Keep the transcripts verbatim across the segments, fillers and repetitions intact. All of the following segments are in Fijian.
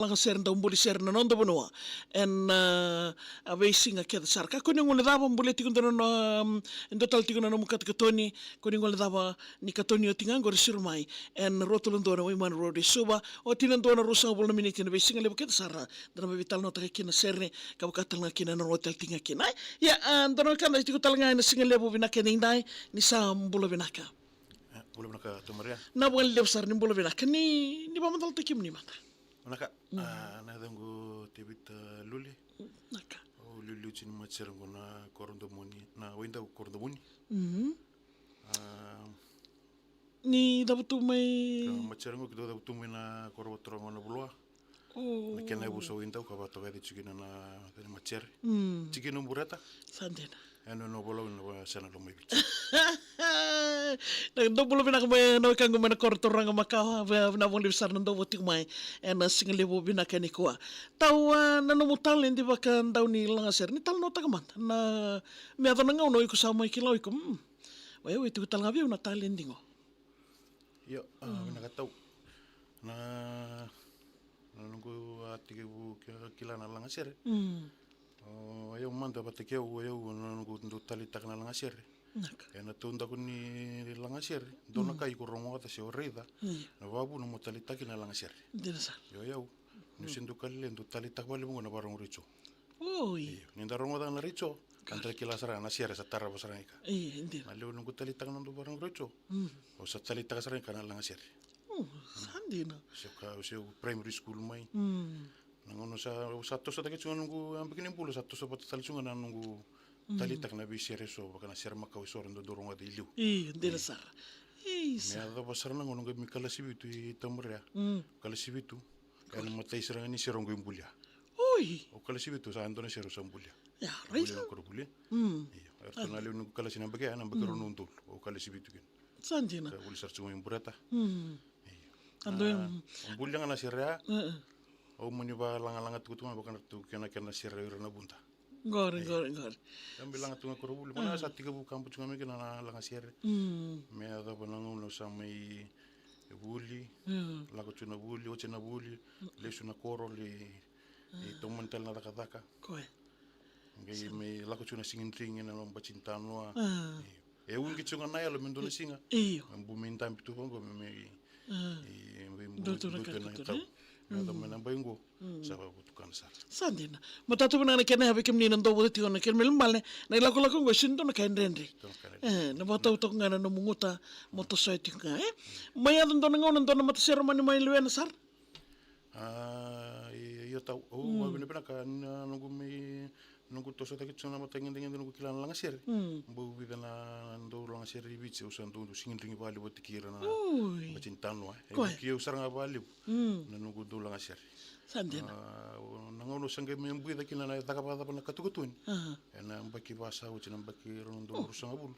lagasere, dau buli sere na noda vanua ena, a, veisiga kece sara. Kakua ni guilecava, bulia tiko dua na, um, e dua tale tiko na nomu katokatoni. Kakua ni guilecava, ni katoni oti ga qori, siro mai ena rua tolu dua na Waimanu Road e Suva. Oti na dua na ruasagavulu na miniti ena veisiga levu kece sara, da na mai veitalanoataka kina na sere, ka vaka tale ga kina na rua tale tiko ga kina. Ia, a, dua na ka da tiko tale ga ena siga levu vinaka edaidai, ni sa bula vinaka. E, bula vinaka, Tamaria. Na vakalevu sara ni bula vinaka, ni, ni vakamacalataki kemuni mada. Vinaka. Mm. A, na yacaqu o Tevita Lule. Vinaka. Au liuliu tiko ni matasere qo na Korodomuni, na Waidau Korodomuni. Mhm. A, ni cavutu mai? Ka matasere qo, keitou cavutu mai na koro vakaturaga o Navoloa. O. Na kena yavusa o Waidau ka vakatokai tiko kina na, na matasere. Mm. Tiko kina o Bureta. Sa dina. Ena nona volau na vasana Lomaiviti. Na dou bula vinaka mai na wekaqu mai na koro turaga makawa, vinaka vakalevu sara na dou vata tiko mai ena siga levu vinaka nikua. Tau, a, na nomu taledi vakadaunilagasere, ni talanoataka mada na, me yaco na gauna o iko sa mai kila o iko, mm, o yau e tiko tale ga vei au na taledi qo. Io, a, mm, vinaka tau. Na, na noqu a tekivu ki-, kila na lagasere. Mm. O yau mada vata kei au, o yau na noqu dau taleitaka na lagasere. Vinaka. Ena taudaku ni lagasere, dua na, mm, ka iko rogoca se o raica. Io. Na vakavuna mo taleitaka na lagasere. Dina sara. Io, o yau, niu se dau ka lailai, dau taleitaka vakalevu qo na vakarorogo retio. Oi. Io, ni da rogoca na retio, ka da kila sara na sere sa tarava sara ga i ka. Io, dina. Na levu noqu taleitaka na noqu vakarorogo retio. Mm. Au sa taleitaka sara ga i ka na lagasere. Mm, sa dina. Se ka, se primary school mai. Mm. Na gauna sa, au sa tosotaki tiko ga noqu yabaki ni bula, sa toso vata tale tiko ga na noqu, mm, taleitaka na veisere eso, vaka na sere makawa eso, ra dau rogoca i liu. Io, dina sara. Io. Me sa yacova sara na gauna qai mai kalasi vitu i Tamaria. Mm. Kalasi vitu. Ena imatai sara ga ni sere au qai bulia. Oi! Au kalasi vitu, sa dua na sere au sa bulia. Ia, raica. Bulia na koronivuli. Mm. Io, eratou na lewe ni noqu kalasi na yabaki ya, na yabaki, mm, rua na udolu. Au kalasi vitu kina. Sa dina. Sa vuli sara tiko mai Bureta. Mm. Io. A, dua, mm, au bulia ga na sere ya. Mm, mm. Au mani vakalagalaga tukutuku ga vaka na ratou kena, kena sere o ira na Vuda. Qori, io, qori, qori. Au bilaga tu ga koronivuli. Mada, mm, sa tekivu kabu tu ga mai kina na lagasere. Mm. Me yacova na gauna au sa mai vuli. Mm. Lako tu na vuli, oti na vuli. Mm. Lesu na koro, lai, mm, tomani tale na cakacaka. Koya. Qai, sa, me lako tu na sigidrigi ena loma ni bati ni tanoa. Ah. Io. E uqeti tiko ga na yalo me dua na siga. Io. Me bu mai dabe tu vaqo me, me, ah, i, me bu, dua tu na, dua tu na katokatoni, tau. Mm. Me yacova mai na bai qo. Mm. Sa vakavotukana sara. Sa dina. Matata vinaka na kena ya vei kemuni na dou vata tiko na kena ibalebale. Na ilakolako qo e sega ni dua na ka e dredre. Dua na ka e dredre. E, na vakatautau ga na nomu guta, mo tosoya tiko ga, e? Mm. Mai yaco dua na gauna, dua na matasere mani mai lewena sara? A, i-, io tau. Au, mm, vakavinavinaka na noqu mai, noqu tosotaki tiko na mataqedegede noqu kila na lagasere. Mm. Bau vica na dau lagasere i Viti, au sa dau, dau sigidrigi vakalevu vata kei ira na, oi, bati ni tanoa, e. Koya. Vukei au sara ga vakalevu. Mm. Na noqu dau lagasere. Sa dina. A, na gauna au sa qai mai buica kina na caka vakacava na katokatoni. Aha. Ena yabaki vasa oti, na yabaki rua na udolu, oh, ruasagavulu.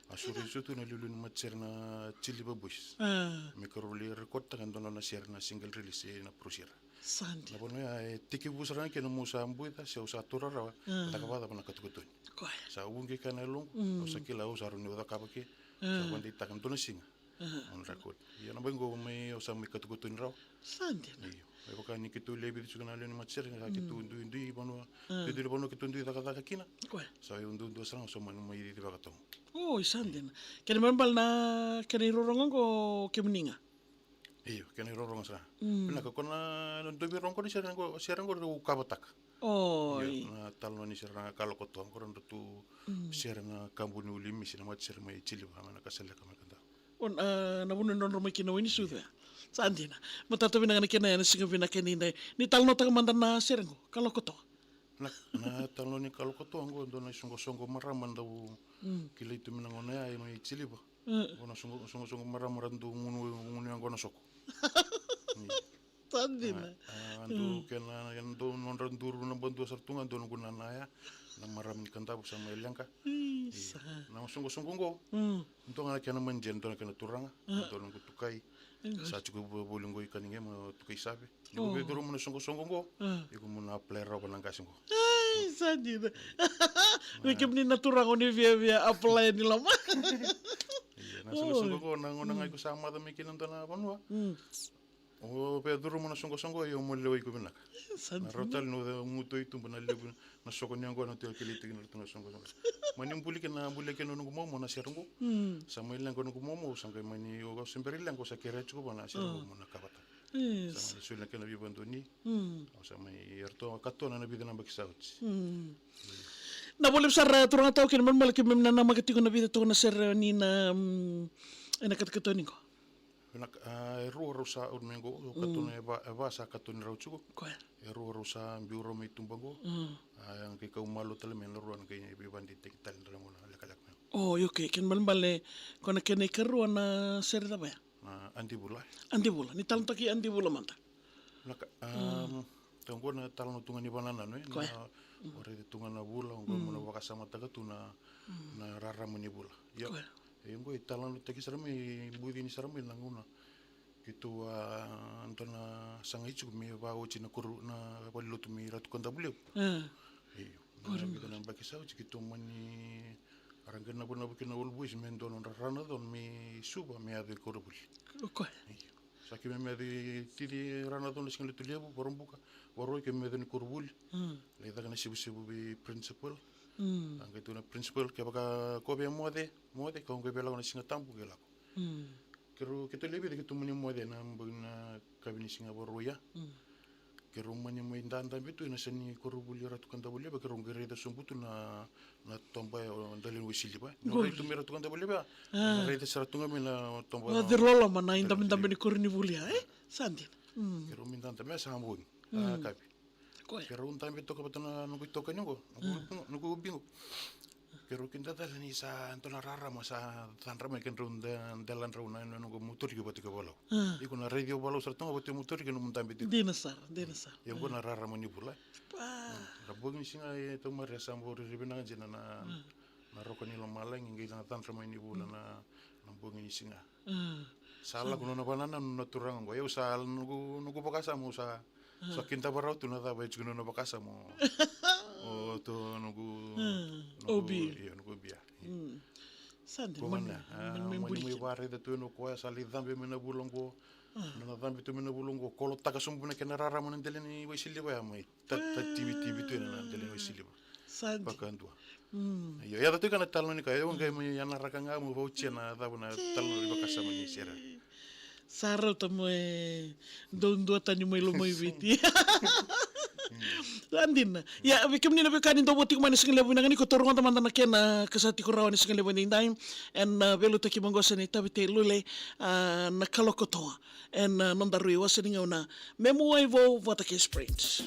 A sureti, oh, tu na iliuliu ni matasere na Tiliva Boys. Ah. Me keirau lai record taka e dua na nona sere na single release, e, na Prosira. Sa dina. Na vanua ya e tekivu sara ga kina meu sa buica se au sa taura rawa, ah, caka vakacava na katokatoni. Koya. Sa uqeti kina na yaloqu, mm, au sa kila au sa rawa niu cakava ke, ah, sa vakadeitaka dua na siga. Aha. On record. Ia na bai qo mai, au sa mai katokatoni rawa. Sa dina. Io. E vaka ni keitou lewe vica tiko na lewe ni matasere, sa keitou, mm, duidui vanua. Ah. Duidui vanua keitou dui cakacaka kina. Koya. Sa io duadua sara ga, sa mani mai cici vakatau. Oi, sa dina. Kena ibalebale na kena irorogo qo kemuni ga? Io, kena irorogo sara. Mm. Vinaka, ko na, na dui veirogo ni sere qo, sere qo rau kavataka. Oi. Io, na talanoa ni sere na Kalokotoa, qo ratou, mm, sere na Kabu ni Uli Misi, na matasere mai Tiliva, mai na Kasaleka, mai Kadavu. O, a, na vanua e drodro mai kina o Wainisucu ya. Sa dina. Matata vinaka na kena ya ena siga vinaka edaidai. Ni talanoataka mada na sere qo, Kalokotoa. Na, na talanoa ni Kalokotoa qo, dua na isoqosoqo marama dau, mm, kilai tu mai na gauna ya, e mai Tiliva. Mm. Qo na soqo, soqosoqo marama ra dau gunu, gunu yaqona soko. Io. Sa dina. A, a, dua, mm, kena, kena dua nodra duru naba dua sara tu ga, dua noqu nana ya, na marama ni Kadavu sa mai leqa. Isa. Io. Na soqosoqo qo, mm, dua ga na kena manager, dua na kena turaga, ah, dua noqu tukai. Io. Sa tiko vo-, voli qo i Kanigema, tukai Save. Iko, oh, via curuma na soqosoqo qo, ah, iko mo na apply rawa vua na qase qo. Ai, sa dina. Vei kemuni na turaga o ni viavia apply ni loma. Io, na soqosoqo qo, na gauna ga, mm, iko sa maca mai kina dua na vanua. Mm. O via curuma na soqosoqo, io mo lewai iko vinaka. Sa dina. Na rau tale ni o mutu i tuba na levu na soko ni oqo na tu e kilai tiko na ratu na soqosoqo. Mani buli kina, buli kina noqu momo na sere qo. Mm. Sa mai leqa noqu momo, sa qai mani o se bera leqa, sa kerea tiko vua na sere qo mo na kavata. Yes. Sa mani solia kina veivadoni. Mm. Au sa mai, eratou a katona na vica na yabaki sa oti. Mm. Na voli sara turaga tau kei na malumalumu keimami nanamaka tiko na vica toka na sere ni na, mm, ena katakata ni qo. Vinaka, a, e rua rau sa out mai qo, o katona e va, e va sa katoni rau tiko. Koya. E rua rau sa biu rau mai tuba qo. Mm. A, qai kau malua tale mai na rua na qai veivadeitaki tale na gauna lekaleka mai. O, io, okay. Kena balebale, ko na kena ikarua na sere cava ya? Na Adivula. Adivula, ni talanoataki Adivula mada. Vinaka, a, tau qo na talanoa tu ga ni vanananu, e? Koya. Na, o raica tu ga na vula, o qo mo na vakasamataka tu na, na rarama ni vula. Io. Koya. E qo e talanoataki sara mai, bucini sara mai na gauna. Keitou a dua na sagai tiko me vaoti na koro, na valenilotu mai Ratu Kadavulevu. A. Io. Na vica na yabaki sa oti keitou mani, a ra qai navunavu kina na All Boys me dua na nodra Ranacona mai Suva me yaco i koronivuli. O koya. Io. Sa keimami yaco i Titi, Ranacona, Sigaletu Levu, Vakaraubuka, Vakarauwai keimami yaco i koronivuli. Mm. Lai caka na sevusevu vei principal. Mm. A qai tukuna na principal, kevaka ko via moce, moce, ka o qai via lako na Siga Tabu, qai lako. Mm. Keirau, keitou lewe vica keitou mani moce na bogi na yakavi ni siga Vakarauwai ya. Mm. Keirau mani mai dadabe tu ena yasa ni koronivuli Ratu Kadavulevu, keirau qai raica sobu tu na, na toba o Delainaway Siliva. Ni raica tu mai Ratu Kadavulevu, a raica sara tu ga mai na toba. Na curu loloma na idabedabe ni koronivuli ya, e? Sa dina. Mm. Keirau mai dadabe, sa bogi. A, yakavi. Koya. Keirau dabe toka vata na noqu itokani qo, noqu, noqu ubi qo. Keirau kidacala ni sa dua na rarama sa cadra mai kedrau de-, deladrau na, na noqu motoriki vata kei Valau. A. Iko na raici o Valau sara tu ga vata kei motoriki nomu dabe tiko. Dina sara, dina sara. Ia qo na rarama ni vula. Pa. Ra bogi ni siga e tau Maria sa bau rairai vinaka dina na, na roka ni lomalagi, qai na cadra mai ni vula na, na bogi ni siga. Mm. Sa lako nona vanananu na turaga qo. Au sa, noqu, noqu vakasama au sa, sa kidava rawa tu na cava e tiko nona vakasama. O tu noqu, noqu, obi. Io, noqu obi ya. Mm. Sa dina, mani, mani, mani mai varaica tu ena koya sa lai cabe mai na vula qo. Nona cabe tu mai na vula qo, kolotaka sobu na kena rarama na Delainaway Siliva ya mai. Ta, ta tivitivi tu ena Delainaway Siliva. Sa dina. Vakadua. Mm. Io, yaco tu ga na talanoa ni ka, au qai mai yanaraka ga mo vauci na cava na talanoa ni vakasama ni sere. Sa rauta mo e dou duatani mai Lomaiviti. Sa dina. Ia, vei kemuni na veiwekani dou vo tiko mai na sigalevu vinaka ni ko, tou rogoca mada na kena ka sa tiko rawa na sigalevu edaidai. Ena, a, veiliutaki maqosa ni Tavita Lule, a, na Kalokotoa. Ena, a, nodaru iwase ni gauna. Memu wai vou vata kei Sprint.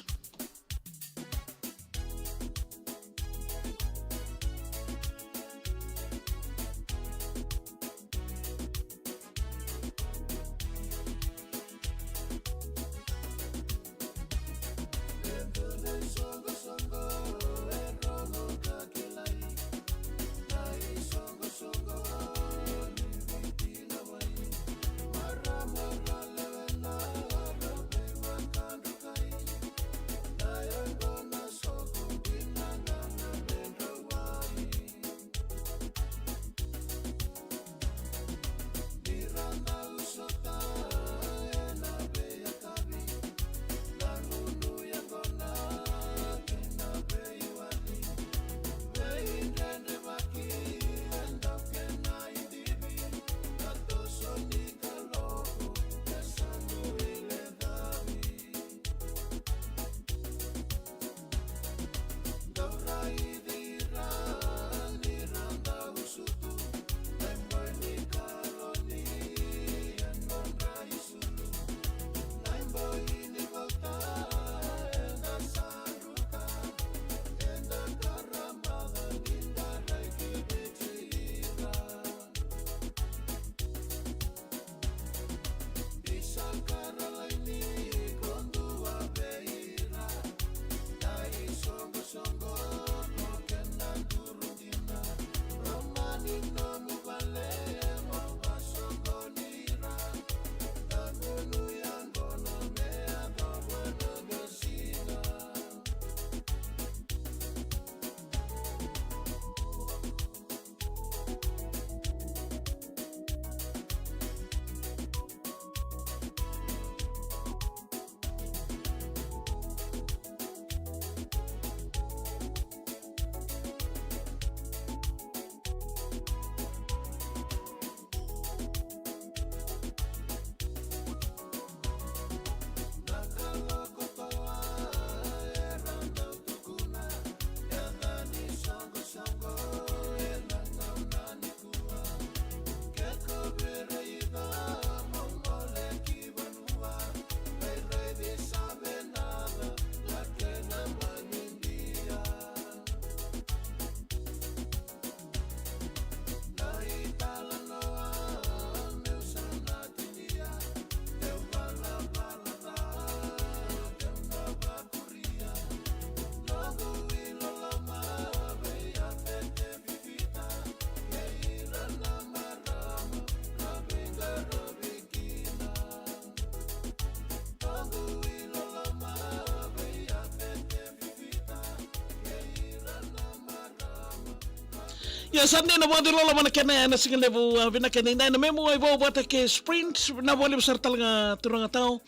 Ia, sa dina, vakacilolo vata na kena, e, na siga levu, a, vinaka edaidai na memu, a, ivau vata kei Sprint, na vakalevu sara tale ga turaga tau,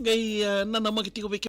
qai, a, nanamaki tiko vei